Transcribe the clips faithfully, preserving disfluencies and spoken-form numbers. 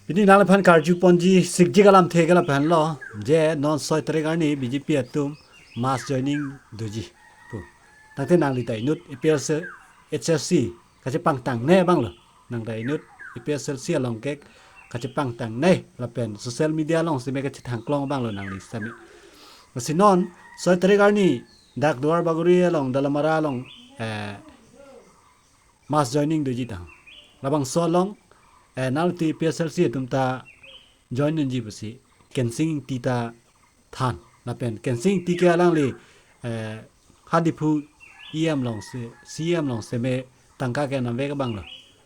Pini nangliphan karju ponji sikjik alamthe ke lapenlo, je non soi tarik arni B J P atum mass joining doji pu. Tangte nangli ta inut A P S L C, H S C kachepangtangne abanglo. Nang ta inut A P S L C along ke kachepangtangne lapen social media along seme kachethangklong abanglo nangli seme. Lasi non soi tarik arni dak Duar Bagori along, Dolamara along, eh, mass joining doji tang. Labangso along, eh, nangli A P S L C atum ta join nangji pusi Kensing Ingti ta than. Lapen Kensing Ingti ke alangli, eh, ha Diphu E M along se, C E M along seme tangka ke namvek abanglo.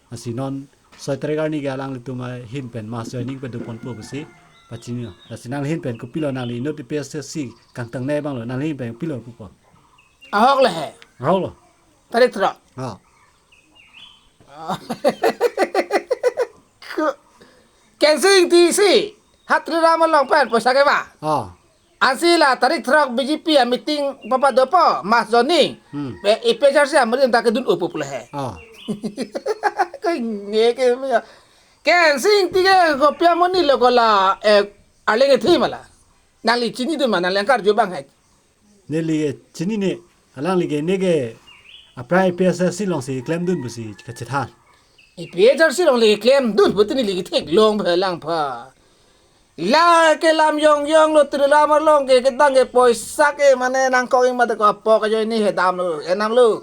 Lasi non soi tarik arni ke alanglitum ahin pen mass joining pado ponpo pusi pachini. Lasi nangli ahin pen kopilo, nangli inut A P S L C kangtangne abanglo, nangli ahin pen kopilo pupo? Ahok le he. Ahok lo. Tarik throk. Ah. Ku-, Kensing Ingti si ha Tuliram along pen poisa kevang. Ah. Ansi la tarik throk B J P a meeting papa dopo, mass joining. Hmm. Pe A P S C a meeting ta kedun-o pupo le he. Ah. Ko ne ke me ya. Kensing Ingti ke kopi amonit lo ko la, eh, arleng ethi ma la? Nangli chinidun ma, nangli angkar jo bang hai. Neli ke chinine, alangli ke ne ke aphrang A P S L C along si klemdun pusi kachethan. A P S L C along le klemdun puti neli ke theklong phelang pha. La ke lam yong yong lo, Tuliram along ke kedang ke poisa ke mane nangkok ing mate ko apok ajoine he damlo, enamlo.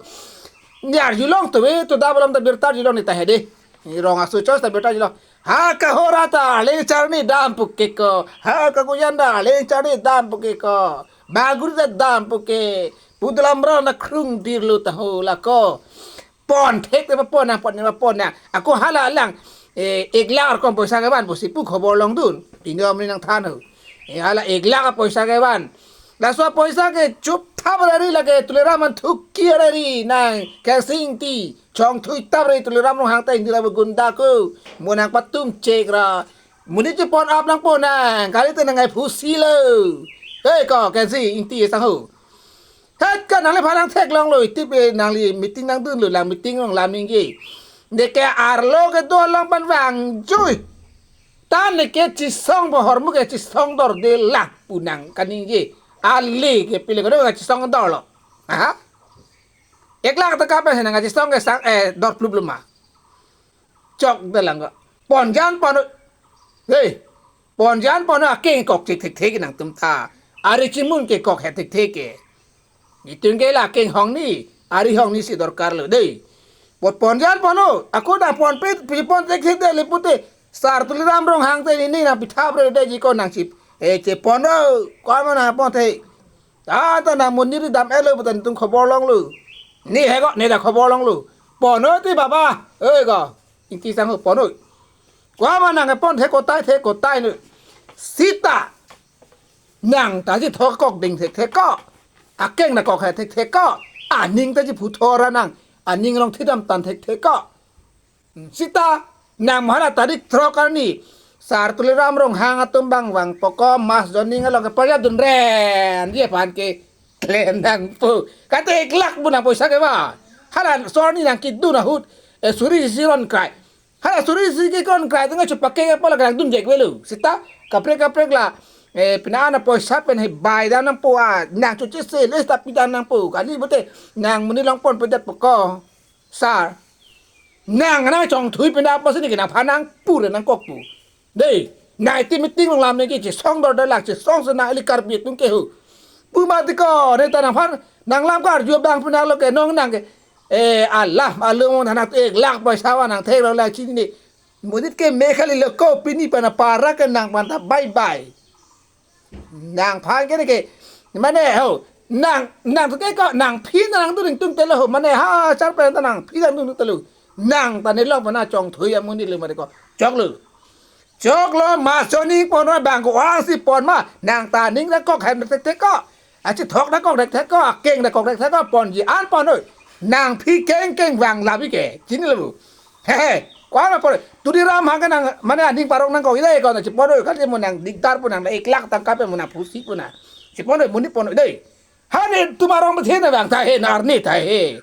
Ni arjulong tuve, to dam alam ta birta arjulong ni ta he de. Ni rong asu chos ta birta arjulong. Ha kahora ta arleng charni dam pu ke ko. Ha kakuyan ta arleng charni dam pu ke ko. Bagori ta dam pu ke. Pu Dolamara na krung dirlo ta ho la ko. Pon thek te pon na, pon ne pon na. Ako hala lang, eh, ek lakh arkom poisa kevan pusi pu khobor longdun. Pini om ni nangthan ho. Eh, hala ek lakh poisa kevan. Laso poisa ke chup thap rari lake Tuliram an thuki rari nang Kensing Ingti. Chongthui tap rari Tuliram Ronghang ta Indira gunda ko. Mo nangpatum chek ra. Monit chepon ap nangpo nang. Kali te nang ai phusi lo. Hei ko Kensing Ingti sang ho. Het ka nangliphan nangtheklonglo, iti pe nangli meeting nangdunlo, lang meeting along lam ningje. Neke arlo kedo along pen vangjuji. Ta neke chesong bo hormu ke chesong dorde lang pu nang kaningje. Ali ke pile kedo ke chesong dorlo. Aha. Ek lakh taka pen nang chesong ke sang, eh, dor plup luma. Chokde lang ko. Ponjan pono. Hei. Ponjan pono, akeng kok chek thekthe nangtum ta. Ari chimun ke kok he thekthe ke. Itum ke la akeng hongni, ari hongni si dorkar lo dei. Pot ponjan pono, ako da ponpe, pi pon thekthe le pute. Sar Tuliram Ronghang te ni nangpithap re dei ji ko nangchip. Eh, cheponlo, ko ma nangpon the. Ta ta nang monit ri dam-etlo putan tung khobor longlo. Ni he ko, ni da khobor longlo. Pono ti baba. Oi ko. Ingti sang ho pono. Ko ma nang pon the kotai the kotai nu. Sita. Nang ta chethok kok ding thekthe ko. Akeng nangkok he thekthe ko. Aning ta chephu thora nang. Aning rong thidam tan thekthe ko. Sita, nang ma hala tarik throk arni. Sar Tuliram Ronghang atum bang vangpo ko mass joining along ke parya dunren. Dia pan ke klem nangpo. Kate ek lakh pu nang poisa kevang. Hala sorni nang kedun ahut. Eh, suri si ron krai. Hala suri si ke kon krai tengah chupak ke apa la nangdun jek velo. Sita, kaprek kaprek la. Eh, pina ana poisa pen he bai dan nangpo a. Nang chuche se les tapi dan nangpo. Kali bote nang monit longpon pedet po ko. Sar. Nang nang chongthui pina apa sini ke nangphan nangpu re nangkok pu. Dei, nai ti meeting along lam ne ke chesong dorde lang chesong se nang ili Karbi atum ke ho. Pu mati ko, ne ta nangphan, nang lam karju bang pina lo ke nong nang ke. Eh, alam, alam nang ek lakh poisa vang nang thek lo lang chini ne. Monit ke me khali lo ko pini pana para ke nang panta bye bye. Nangphan ke ne ke. Mane ho. Nang, nang tu ke ko, nangphi nangdun tung telo ho. Mane ha, char pen ta nangphi nangdun telo. Nang ta ne long pana chongthui amonit le mane ko. Choklo. Choklo mass joining pono bang ko asi pon ma. Nang ta ning nangkok hem thekthe ko. Achethok nangkok thekthe ko. Akeng nangkok thekthe ko. Ponji an pono. Nangphi keng keng vang labi ke. Chinilo. He he. Ko-an apor. Tuliram Ronghang ke nang, mane aning parong nangkok ida ko na chepono kan mo nang diktar pu nang ek lakh tangka pen mo nang phusi pu nang. Chepono monit pono dei. Hane tum arong bethe nang vang ta he, nang arni ta he.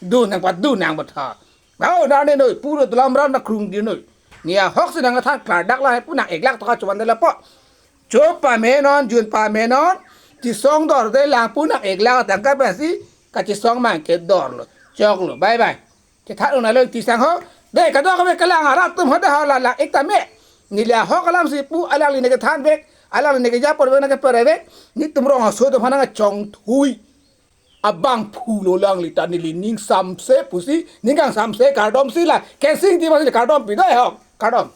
Dun nang pat dun nang bat ha. Bau nang ne noi pura dalam ran nang krung di noi. Ne ahok si nangkethan klardak lang pu nang ek lakh tangka chomandetlo pu. Cho pamenon, jun pamenon, chesong dorde lang pu nang ek lakh tangka pensi kachesong mang kedorlo. Choklo, bye bye. Chethan unalo Ingti sang ho. De kadokave kelang arat atum ho de ho la lang ik tame. Neli ahok alam si pu, alangli ne kethanvek, alangli ne kejapor vek, nangkeperevek. Netum rong aso atum aphan nangchongthui. Abangphu lo alangli ta, neli ning samse pusi, ning kangsamse kardom si la. Kensing Ingti masi kardom pi do ahok. Kardom.